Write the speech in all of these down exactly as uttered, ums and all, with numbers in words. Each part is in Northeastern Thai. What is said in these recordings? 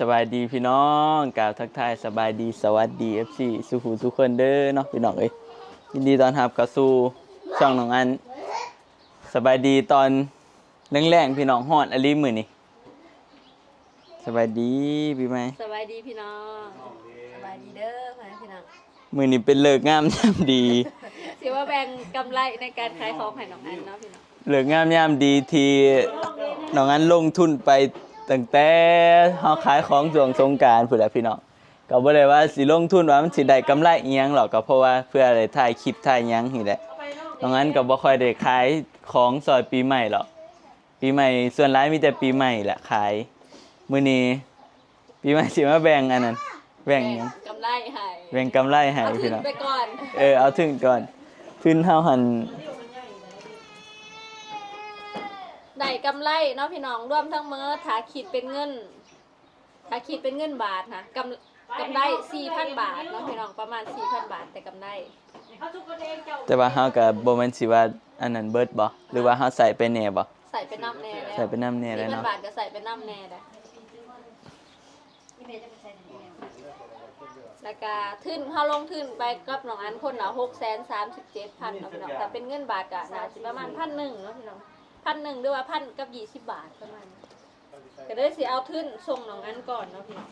สบายดีพี่น้อง กล่าวทักทายสบายดี สวัสดี เอฟซี สู่ผู้สู่คนเด้อเนาะพี่น้องเอ้ย ยินดีต้อนรับเข้าสู่ช่องน้องอัน สบายดีตอนแลงๆ พี่น้อง ฮ้อนอีหลีมื้อนี้ สบายดีปีใหม่ สบายดีพี่น้อง สบายดีเด้อพ่อแม่พี่น้อง มื้อนี้เป็นฤกษ์งามยามดี สิว่าแบ่งกำไรในการขายของให้น้องอันเนาะพี่น้อง ฤกษ์งามยามดีที่น้องอันลงทุนไปตั้งแต่เฮาขายของช่วงสงกรานต์พู้นแหละพี่น้อง ก็บ่ได้ว่าสิลงทุนว่ามันสิได้กำไรอิหยังหรอก ก็เพราะว่าเพื่อได้ถ่ายคลิปถ่ายหยังนี่แหละ น้องอันก็บ่ค่อยได้ขายของซอยปีใหม่หรอก ปีใหม่ส่วนหลายมีแต่ปีใหม่แหละขาย มื้อนี้ปีใหม่สิมาแบ่งอันนั้น แบ่งหยัง กำไรให้ แบ่งกำไรให้ เอาทุน พี่น้อง ไปก่อน เออ เอาทุนก่อน ทุนเฮาหั่น ได้กำไรเนาะพี่น้อง รวมทั้งหมด ถ้าคิดเป็นเงิน ถ้าคิดเป็นเงินบาทนะ กำ กำไรสี่พันบาทเนาะพี่น้อง ประมาณสี่พันบาท แต่กำไร แต่ว่าเฮาก็บ่แม่นสิว่าอันนั้นเบิดบ่ หรือว่าเฮาใส่ไปแหน่บ่ ใส่ไปนำแหน่แล้ว ใส่ไปนำแหน่แล้วเนาะ สี่พันบาทก็ใส่ไปนำแหน่แล้ว แล้วก็ทุน เฮาลงทุนไปกับน้องอันคนละหกแสนสามสิบเจ็ดพันเนาะพี่น้อง ถ้าเป็นเงินบาทก็น่าสิประมาณพันหนึ่งเนาะพี่น้อง พันหนึ่งหรือว่าพันกับยี่สิบบาทประมาณนี้ ก็เลยสิเอาทุนส่งน้องอันก่อนเนาะพี่น้อง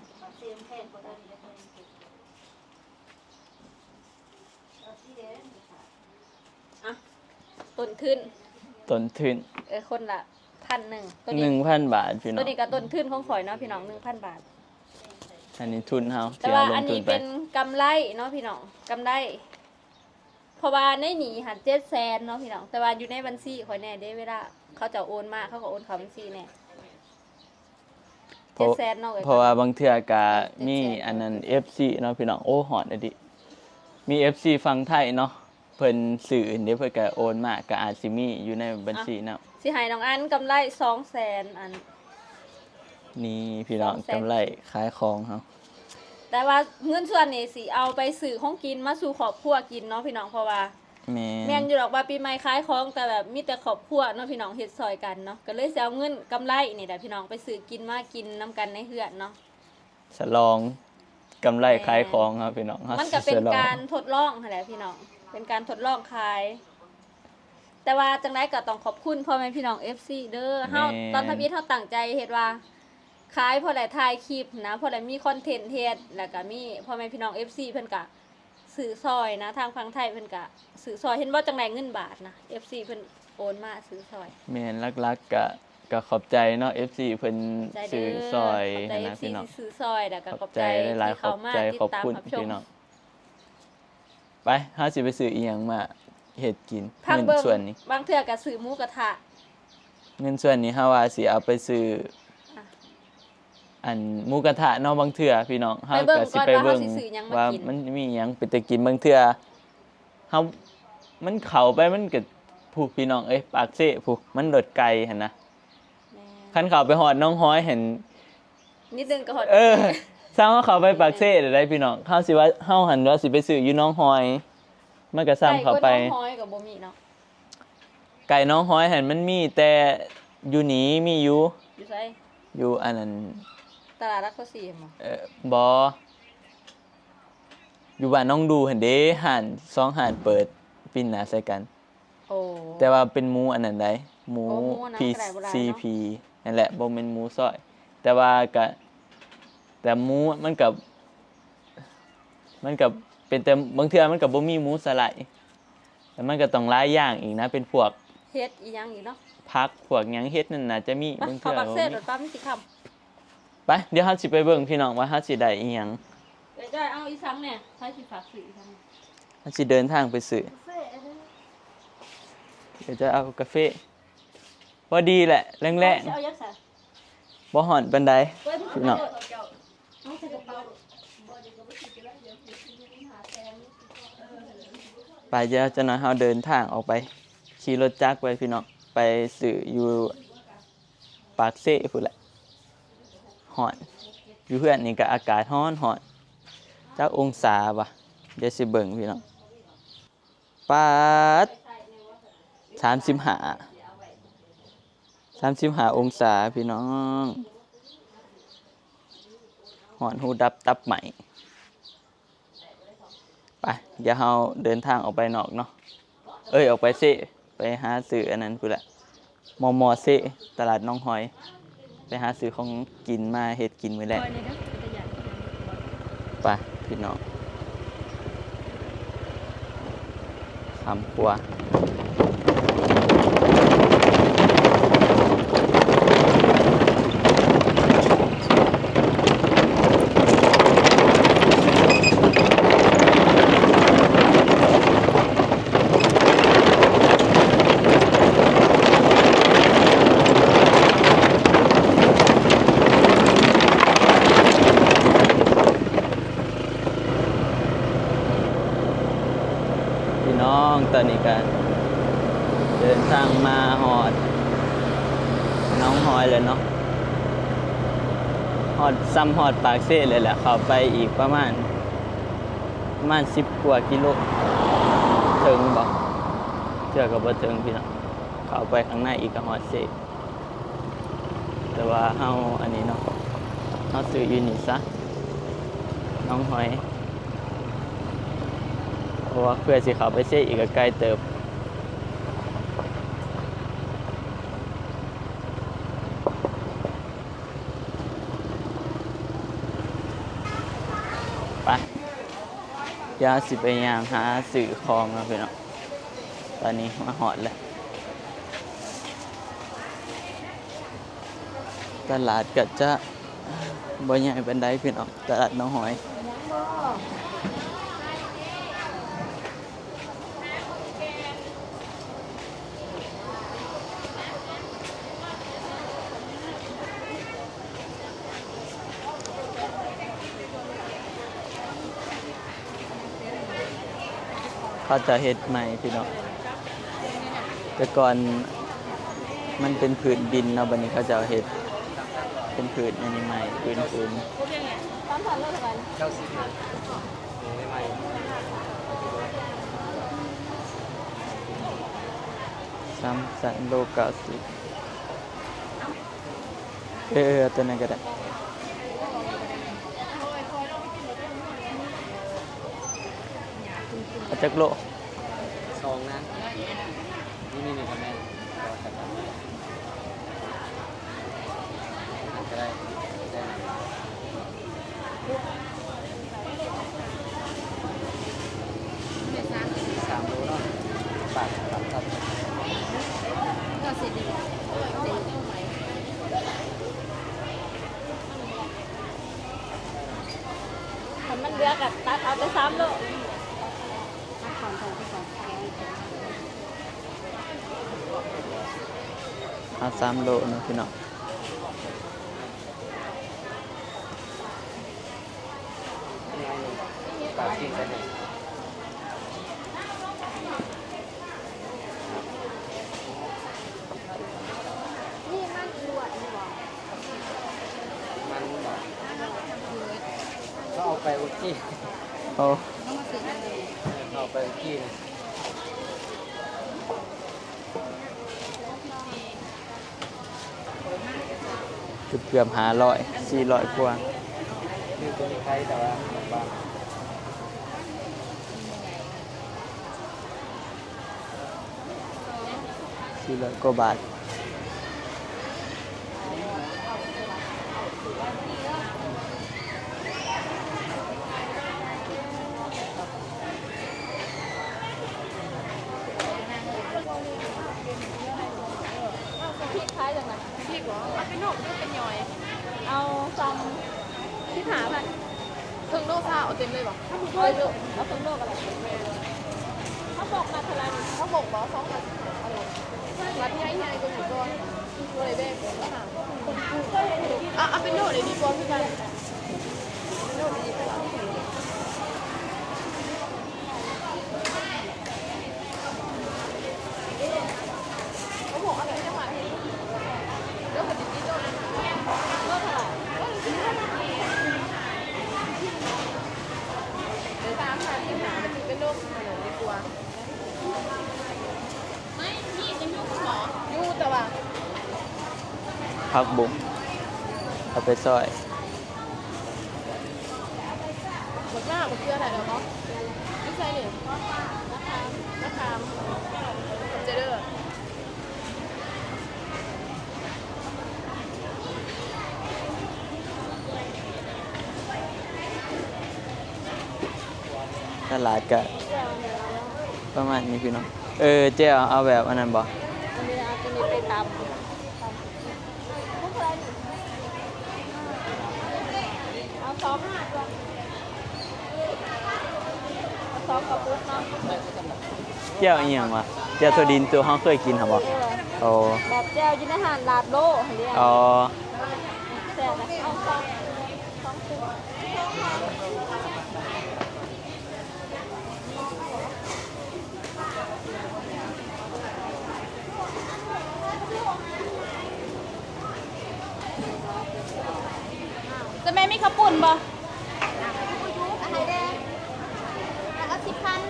อ่ะ ต้นทุน ต้นทุน เออ คนละพันหนึ่ง ตัวนี้ หนึ่งพันบาทพี่น้อง ตัวนี้ก็ต้นทุนของข่อยเนาะพี่น้อง หนึ่งพันบาท อันนี้ทุนเฮา แต่ว่า ที่เฮาลงทุนไป อันนี้เป็นกำไรเนาะพี่น้อง กำไร เพราะว่าในหนี้หันเจ็ดแสนเนาะพี่น้อง แต่ว่าอยู่ในบัญชีข่อยแหน่เด้ เวลาเขาเจ้าโอนมา เขาก็โอนเข้าบัญชีแหน่ เพราะ เจ็ดแสนเนาะ เพราะว่าบางเทื่อก็มี เจ็ดแสน อันนั้น เอฟซี เนาะพี่น้อง โอ้ ฮ้อนอีหลี มี เอฟซี ฝั่งไทยเนาะ เพิ่นซื้อเด้ เพิ่นก็โอนมา ก็อาจสิมีอยู่ในบัญชีเนาะ สิให้น้องอันกำไรสองแสนอัน นี่พี่น้อง สองแสน กำไรขายของเฮา แต่ว่าเงินส่วนนี้สิเอาไปซื้อของกินมาสู่ครอบครัวกินเนาะพี่น้อง เพราะว่า แม่น แม่นอยู่ดอกว่าปีใหม่ขายของ แต่แบบมีแต่ครอบครัวเนาะพี่น้อง เฮ็ดซอยกันเนาะ ก็เลยสิเอาเงินกำไรนี่แหละพี่น้อง ไปซื้อกินมากินนำกันในเฮือนเนาะ ฉลองกำไร แม่น ขายของครับพี่น้อง มันก็เป็น ฉลอง การทดลองหั้นแหละพี่น้อง เป็นการทดลองขาย แต่ว่าจังใดก็ต้องขอบคุณพ่อแม่พี่น้อง เอฟซี เด้อ เฮา แม่น ตอนทำอิฐเฮาตั้งใจเฮ็ดว่า ขายพอได้ถ่ายคลิปนะ พอได้มีคอนเทนต์เฮ็ด แล้วก็มีพ่อแม่พี่น้อง เอฟซี เพิ่นก็ซื้อซอยนะ ทางฝั่งไทยเพิ่นก็ซื้อซอย เห็นบ่ จังใดเงินบาทนะ เอฟซี เพิ่นโอนมาซื้อซอย แม่น หลักๆ ก็ ก็ขอบใจเนาะ เอฟซี เพิ่น ขอบใจเด้อ ซื้อซอย ขอบใจ นะ เอฟซี พี่น้อง ที่ซื้อซอย แล้วก็ขอบใจ ขอบใจหลายๆ ที่เข้ามา ขอบใจ ติดตาม ขอบคุณ รับชม พี่น้อง ไป เฮาสิไปซื้ออีหยังมาเฮ็ดกิน พัก เงิน เบิ่ง ส่วนนี้ บางเทื่อก็ซื้อหมูกระทะ เงินส่วนนี้เฮาว่าสิเอาไปซื้อ อ่ะ อันหมูกระทะเนาะ บางเทื่อพี่น้อง เฮา ไปเบิ่ง ก็สิไปเบิ่ง ก่อนว่าเฮาสิซื้อหยังมากิน ว่ามันมีหยังเป็นตากิน บางเทื่อเฮา มันเข้าไปมันก็ พู้นพี่น้องเอ้ย ปากเซ พู้น มันรถไกลหั้นนะ แม่น คันเข้าไปฮอดหนองฮอยหั้น นิดนึงก็ฮอด เออ ซ้ำเฮาเข้าไปปากเซได้พี่น้อง เฮาสิว่า เฮาหั้นว่าสิไปซื้ออยู่หนองฮอย มันก็ซ้ำเข้าไป ใกล้กว่าหนองฮอยก็บ่มีเนาะ ไก่หนองฮอยหั้นมันมีแต่อยู่นี่มีอยู่ อยู่ไส อยู่อันนั้น ตลาดหลักซาวสี่บ่ เออ บ่ อยู่บ้านหนองดูหั้นเด้ ร้านสองร้านเปิดปิดหน้าใส่กัน โอ้ แต่ว่าเป็นหมูอันนั้นใด๋ หมู โอ้ หมูอันนั้น พี ก็ได้บ่หลายเนาะ ซี พี นั่นแหละ บ่แม่นหมูซอย แต่ว่าก็ แต่หมูมันก็ มันก็เป็นแต่ บางเทื่อมันก็บ่มีหมูสไลด์ แต่มันก็ต้องหลายอย่างอีกนะ เป็นพวก เห็ดอีหยังอีกเนาะ ผักพวกหยัง เห็ดนั่นน่าจะมี ไป บางเทื่อ เข้าปากเซ บ่มี โลด ป้ามันสิค่ำ ไป เดี๋ยวเฮาสิไปเบิ่งพี่น้องว่าเฮาสิได้อีหยัง เดี๋ยวจ้อยเอาอีสังเนี่ย ใครสิฝากซื้ออีสังเนี่ย เฮาสิเดินทางไปซื้อ กาแฟอันนี้ เดี๋ยวจะเอากาแฟ พอดีแหละ แลงๆ เอาสิเอายักษ์ใส่ บ่ฮ้อนปานใด เว้ย พี่น้อง เอาใส่กระเป๋า ไป เดี๋ยวจักหน่อยเฮาเดินทางออกไป ขี่รถจักรไปพี่น้อง ไปซื้ออยู่ปากเซพู้นแหละ ฮ้อน อยู่เฮือนนี่ก็อากาศฮ้อนฮ้อน จักองศาวะ เดี๋ยวสิเบิ่งพี่น้อง ป๊าด สามสิบห้า สามสิบห้าองศาพี่น้อง ฮ้อนหูดับตับไหม้ ไป เดี๋ยวเราเดินทางออกไปนอกเนาะ เอ้ย ออกไปเซะ ไปหาซื้ออันนั้นพู้นแหละ มอมอเซะ ตลาดหนองหอย ไปหาซื้อของกินมาเฮ็ดกินมื้อแลง ไป พี่น้อง ข้ามขัว พี่น้อง ตอนนี้ก็เดินทางมาฮอดหนองหอยแล้วเนาะ ฮอด ส่ำฮอดปากเซะเลยแหละ เข้าไปอีกประมาณ ประมาณสิบกว่ากิโล ถึงบ่ เทื่อก็บ่ถึงพี่น้อง เข้าไปข้างในอีกก็ฮอดเซะ แต่ว่าเฮาอันนี้เนาะ เฮาซื้ออยู่นี่ซะ หนองหอย เพราะว่าเพื่อสิเข้าไปเซะอีกก็ไกลเติบ ไป เดี๋ยวสิไปย่างหาซื้อของเนาะพี่น้อง ตอนนี้มาฮอดแล้ว ตลาดก็จะบ่ใหญ่ปานใดพี่น้อง ตลาดหนองหอย เขาจะเฮ็ดใหม่พี่น้อง แต่ก่อนมันเป็นพื้นดินเนาะ บัดนี้เขาจะเฮ็ดเป็นพื้นอันนี้ใหม่ พื้นปูน สามสันโลเก้าสิบ เออ เอาตัวนั้นก็ได้ เอาจักโล สองนะ นี่ นี่ นี่ก็แม่น ก็ได้ ได้ สามโลเนาะ บาทสามสิบ ก็สิดี คันมันเหลือก็ตัดเอาแต่สามโล เอาสามโลเนาะพี่น้อง นี่มันอ้วนนี่หว่า มันบ่ ก็เอาไปอุดที่ โอ้ เอาไปอุดที่ เกือบเกือบห้าร้อย สี่ร้อยกว่า สี่ร้อยกว่าบาท พริกขายจั่งใด๋ พริกบ่ เอาเป็นหน่วยหรือเป็นหน่วย เอาซำ สิบห้าพัน เคิ่งโลซาว เอาเต็มเลยบ่ เอาเคิ่งโลก็ได้ เขาบอกมาเท่าไหร่ เขาบอกบ่ สองพัน เอาเลย วัดใหญ่ๆ ก็อยู่ก่อน บ่ได้แบ่ง เอา เอาเป็นโลเลยดีกว่าคือกัน ผักบุ้ง เอาไปซอย หน้าบ่เชื่อได้แล้วบ่ อยู่ไสนี่ มะขาม มะขาม ขอบใจเด้อ ตลาดก็ประมาณนี้พี่น้อง เออ แจ่วเอาแบบอันนั้นบ่ อันนี้เอาตัวนี้ไปตำ เอาสอง เอาสองกระปุกเนาะ แจ่วอีหยังวะ แจ่วถั่วดินตัวเฮาเคยกินหั่นบ่ เออ โอ้ แบบแจ่วอยู่ในห้างลาบโลหั่นเด้ อ๋อ แซ่บนะ เอาสอง สองถุง จะแม่มีข้าวปุ้นบ่ อะไรแดง อันละสิบพัน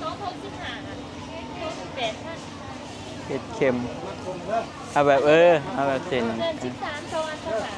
สองคนสิบห้า แปดพัน เห็ดเข็ม เอาแบบ เออ เอาแบบเส้น เส้นสิบสาม สองอันเท่าไหร่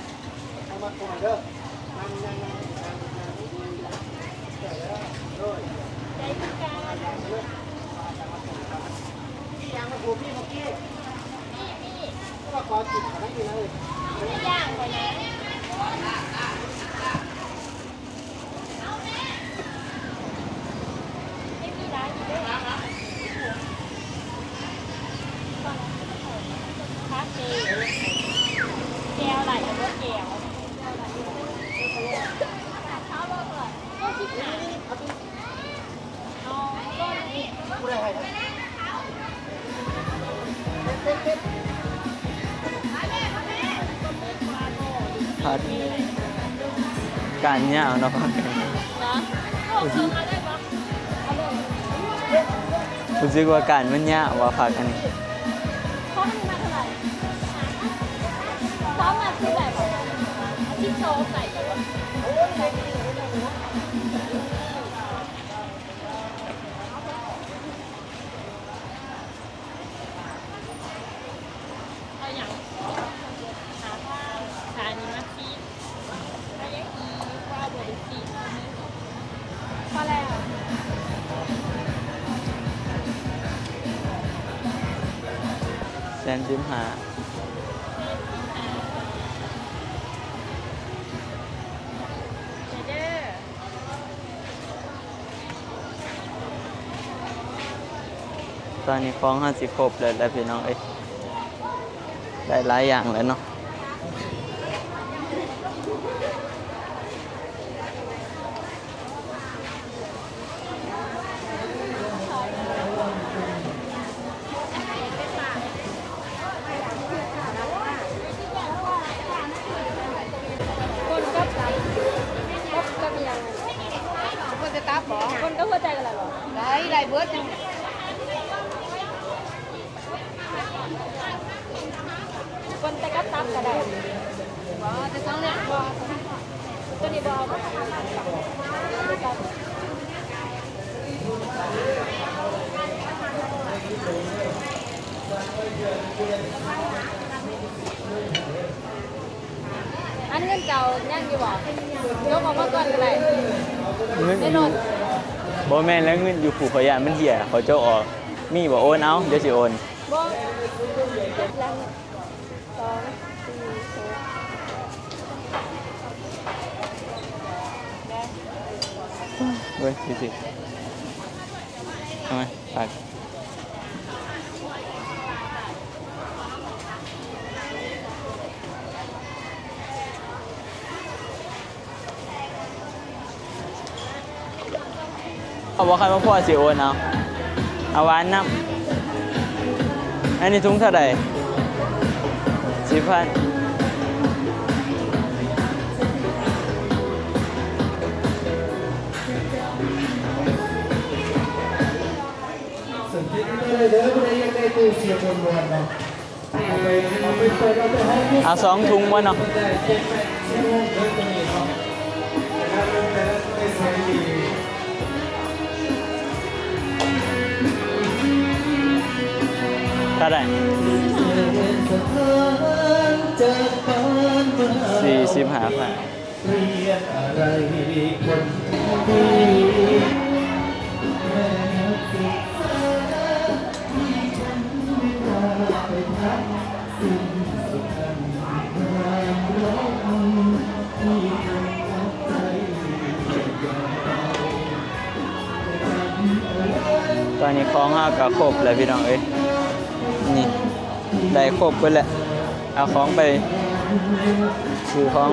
ผัก ก้านยาวเนาะ ผัก รู้สึกว่าก้านมันยาวว่าผักอันนี้ เขาให้มาเท่าไหร่ ซ้อมมาคือแบบ อาทิตย์โชว์ใส่แบบว่า เอาอย่าง หาผ้า สายนี้มาซีด ถ้ายังอีกว่าบริสี พอแล้ว แสนสิบห้า เด้อ ตอนนี้ของเฮาสิครบแล้วแหละพี่น้องเอ้ย ได้หลายอย่างแล้วเนาะ คนกับ กับ กับอีหยัง คนจะตับบ่ คนกับหัวใจกันแล้วบ่ ได้ ได้เบิดอยู่ คนแต่กับตับก็ได้ บ่ แต่ต้องเลือกบ่ ตัวนี้บ่เอาบ่ อันเงินเจ้ายังอยู่บ่ ยกออกมาก่อนก็ได้ เงิน ในรถ บ่แม่นแล้ว เงินอยู่ผู้ ข้อยย้านมันเหี่ย ข้อยจะออก มีบ่ โอนเอา เดี๋ยวสิโอน บ่ เก็บแล้ว สอง สี่ หก เว้ย สี่สิบ เอาไหม ฝาก เอาบ่ คันบ่พอสิโอนเอา เอาหวานนำ อันนี้ถุงเท่าใด สิบพัน สังเกตได้เลยเด้อ ผู้ใดอยากได้ตู้เสียบมวนๆเนาะ เอาสองถุงวะเนาะ เท่าไหร่ สิบห้าพัน ตอนนี้ของเฮาก็ครบแล้วพี่น้องเอ้ย นี่ ได้ครบเบิดแล้ว เอาของไปซื้อของ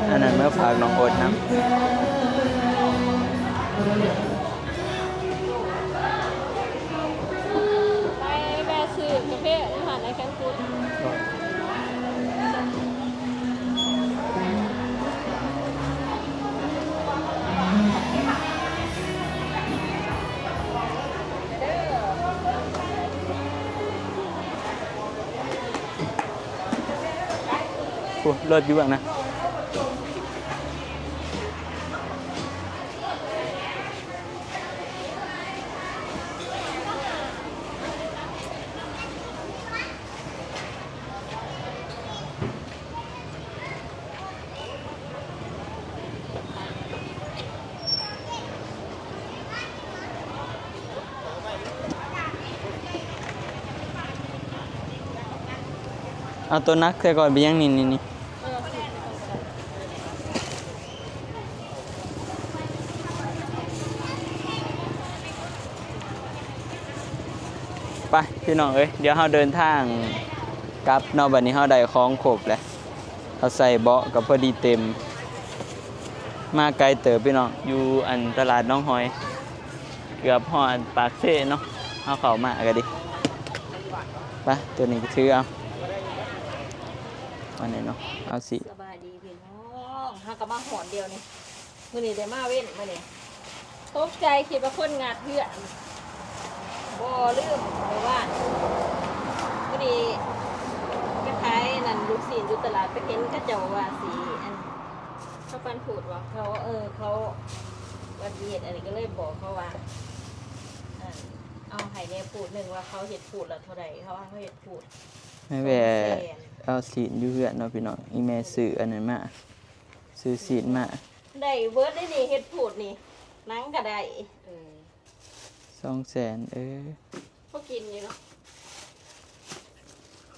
อันนั้นมาฝากน้องโอ๊ตนำ ไปแวะซื้อกาแฟอยู่หั่น ไอแคนฟูด โอ้ รถอยู่เบื้องหน้า เอาตัวหนักใส่ก่อน ไปยังนี่ นี่ นี่ ไปพี่น้องเอ้ย เดี๋ยวเฮาเดินทางกลับเนาะ บัดนี้เฮาได้ของครบแล้ว เอาใส่เบาะก็พอดีเต็ม มาไกลเติบพี่น้อง อยู่อันตลาดหนองหอย เกือบฮอดปากเซเนาะ เฮาเข้ามาก็ดี ไป ตัวนี้ก็ถือเอา อันนี้เนาะ เอาสิ สบายดีพี่น้อง เฮาก็มาฮอดเดียวนี่ มื้อนี้ได้มาเว้นมื้อนี้ ตกใจคิดว่าคนงัดเฮือน บ่ ลืม เมื่อวาน มื้อนี้ไปขายนั่นลูกชิ้นอยู่ตลาด ไปเห็นเขาเจ้าว่าสิ อัน เขาปันผูดว่าเขา เออ เขาว่าสิเฮ็ดอันนี้ ก็เลยบอกเขาว่า อัน เอาให้แหน่ผูดหนึ่ง ว่าเขาเฮ็ดผูดละเท่าใด เขาว่าเขาเฮ็ดผูด แม่แว่ สองแสน เอาสินอยู่เฮือนเนาะพี่น้อง อีแม่ซื้ออันนั้นมา ซื้อสินมา ได้เบิดได้นี่ เฮ็ดผูดนี่ หนังก็ได้ เออ สองแสน เออ พอกินอยู่เนาะ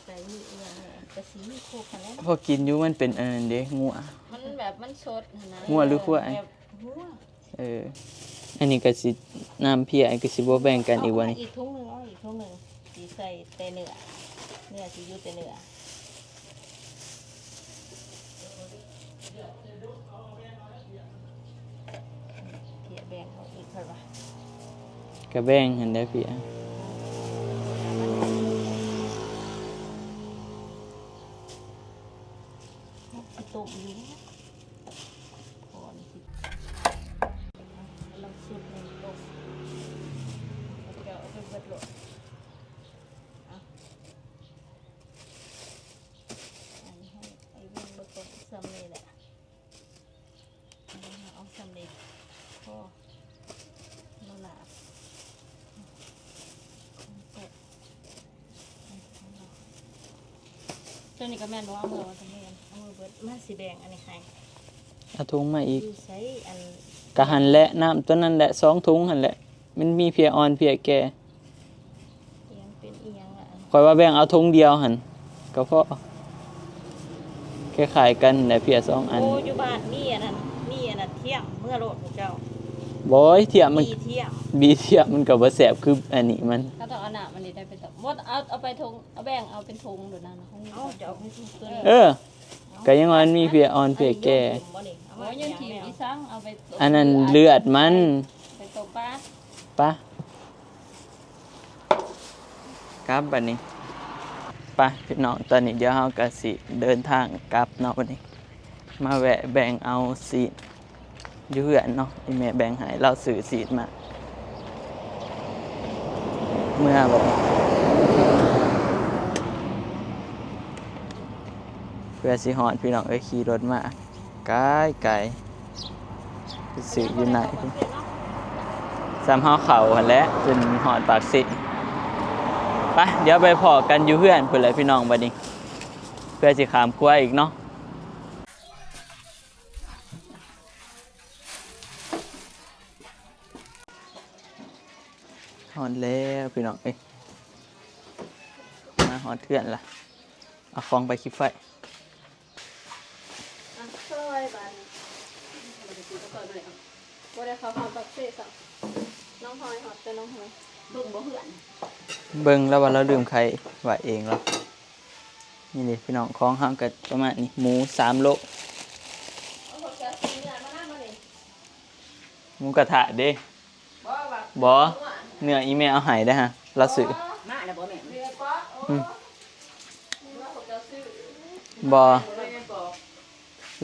แต่มีอีหยังเนี่ย แต่สิมีครบหั้นแหละ พอกินอยู่ มันเป็นอันนั้นเด้ งัว มันแบบมันสดหั้นนะ งัวหรือควาย แบบงัว เออ อันนี้ก็สิ น้ำเพียก็สิบ่แบ่งกันอีกวะนี่ อีกถุงหนึ่ง เอาอีกถุงหนึ่ง สิใส่แต่เนื้อ เนื้อสิอยู่แต่เนื้อ เพียแบ่งเอาอีกเท่าไหร่ ก็แบ่งหั้นแหละเพีย สิต้มอยู่ ก่อนสิ เราสุดหนึ่งต้ม เดี๋ยวเอาไปเบิดโลด อ่ะ อันนี้ให้ไอ้เบิ่งเบิ่งก่อน ส่ำนี่แหละ อันนี้เอาส่ำนี่พอ นั่นล่ะ ตัวนี้ก็แม่นบ่ เอามือว่าตัวนี้ เอามือเบิด มาสิแบ่งอันนี้ให้ เอาถุงมาอีก อยู่ไส อัน กะหั้นแหละ น้ำตัวนั้นแหละ สองถุงหั้นแหละ มันมีเพียอ่อนเพียแก่ อิหยังเป็นอิหยังอ่ะ ข้อยว่าแบ่งเอาถุงเดียวหั้น ก็พอ คล้ายๆกันแหละ เพียสองอัน โอ้ อยู่บ้านมีอันนั้น มีอันนั้นเทียม เมือโลดพวกเจ้า บ่ย เทียมมัน บีเทียม บีเทียมมันก็บ่แซ่บคืออันนี้มัน เขาต้องเอาน้ำมันนี่ได้ไปต้ม บ่ เอา เอาไปถุง เอาแบ่งเอาเป็นถุงโลดนะ ของ เอา จะเอาไปถุงตัวนี้ เออ ก็ยังว่ามันมีเพียอ่อนเพียแก่ อันนี้ยังถิ่มบ่นี่ เอามา โอ้ย ยังถิ่ม ยัง อีสัง เอาไปต้ม อันนั้นเลือดมัน ไปต้มปลา ปะ กลับบัดนี้ ไปพี่น้อง ตอนนี้เดี๋ยวเฮาก็สิเดินทางกลับเนาะบัดนี้ มาแวะแบ่งเอาสินอยู่เฮือนเนาะ อีแม่แบ่งให้ ลาวซื้อสินมา เมือบัดนี้ เพื่อสิฮอดพี่น้องเอ้ย ขี่รถมา ไกลๆ ไปซื้ออยู่ไหน ซ้ำเฮาเข้าหั้นแหละ จนฮอดปากเซ ไป เดี๋ยวไปพ้อกันอยู่เฮือนพู้นแหละพี่น้องบัดนี้ เพื่อสิข้ามครัวอีกเนาะ ฮอดแล้วพี่น้องเอ้ย มาฮอดเฮือนละ เอาของไปขี้ไฟ อ่ะซอยบาดนี้บ่ได้เข้าฮอดปากเซซ้ำ น้องฮอยฮอดแต่น้องฮอย เบิ่งบ่เฮือน เบิ่งแล้วว่าเราลืมไข่ไว้เองแล้ว นี่เด้พี่น้อง ของเฮาก็ประมาณนี้ หมูสามโล เอาพวกเจ้าซื้อเนื้อมานำมานี่ หมูกระทะเด้ บ่ว่า บ่ เนื้ออีแม่เอาให้ได้อฮะ เราซื้อ มาแล้วบ่แม่ อืม บ่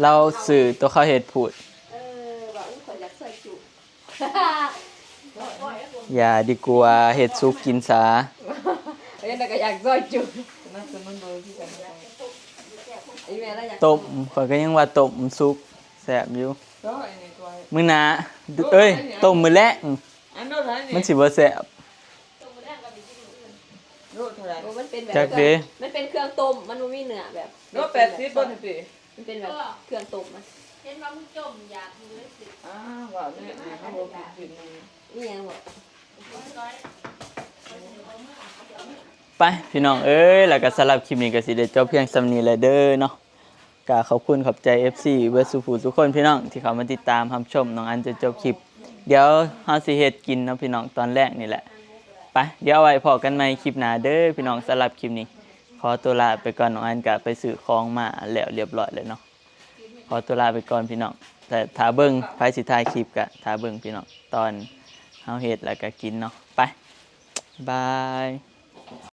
เราซื้อตัวเขาเฮ็ดพูด เออว่าอุ้ยข่อยอยากซอยจุ อย่าดีกว่า เฮ็ดสุกกินซา เอ้ยแล้วก็อยากซอยจุ น่าจะมันโดนที่กัน อีแม่แล้วอยาก ต้ม ข้อยก็ยังว่าต้มสุกแซ่บอยู่ ก็ไอ้นี่ตัว มื้อหน้า เอ้ย ต้มมื้อแลง อันโดนอะไร มัน นี่ สิบ่แซ่บ โดนเท่าไหร่ โอ้มันเป็นแบบ จักเด้ มันเป็นเครื่องต้ม มันบ่มีเนื้อแบบ โดนแปดสิบบ่ถึงปี มันเป็นแบบเครื่องต้มมัน เห็นว่ามึงจมอยากอยู่เลยสิ อ้าวว่าเนี่ยเขาบอกผิดผิดนี่ นี่ยังบอก ไปพี่น้องเอ้ย แล้วก็สำหรับคลิปนี้ก็สิได้จบเพียงส่ำนี้แหละเด้อเนาะ ก็ขอบคุณขอบใจ เอฟซี เบิดสู่ผู้ทุกคนพี่น้องที่เข้ามาติดตามรับชมน้องอันจนจบคลิป เดี๋ยวเฮาสิเฮ็ดกินเนาะพี่น้องตอนแรกนี่แหละ ไป เดี๋ยวเอาไว้พ้อกันใหม่คลิปหน้าเด้อพี่น้อง สำหรับคลิปนี้ ขอตัวลาไปก่อน น้องอันก็ไปซื้อของมาแล้วเรียบร้อยเลยเนาะ ขอตัวลาไปก่อนพี่น้อง แต่ถ้าเบิ่ง ไผสิถ่ายคลิปก็ถ้าเบิ่งพี่น้อง ตอนเฮาเฮ็ดแล้วก็กินเนาะ ไป บาย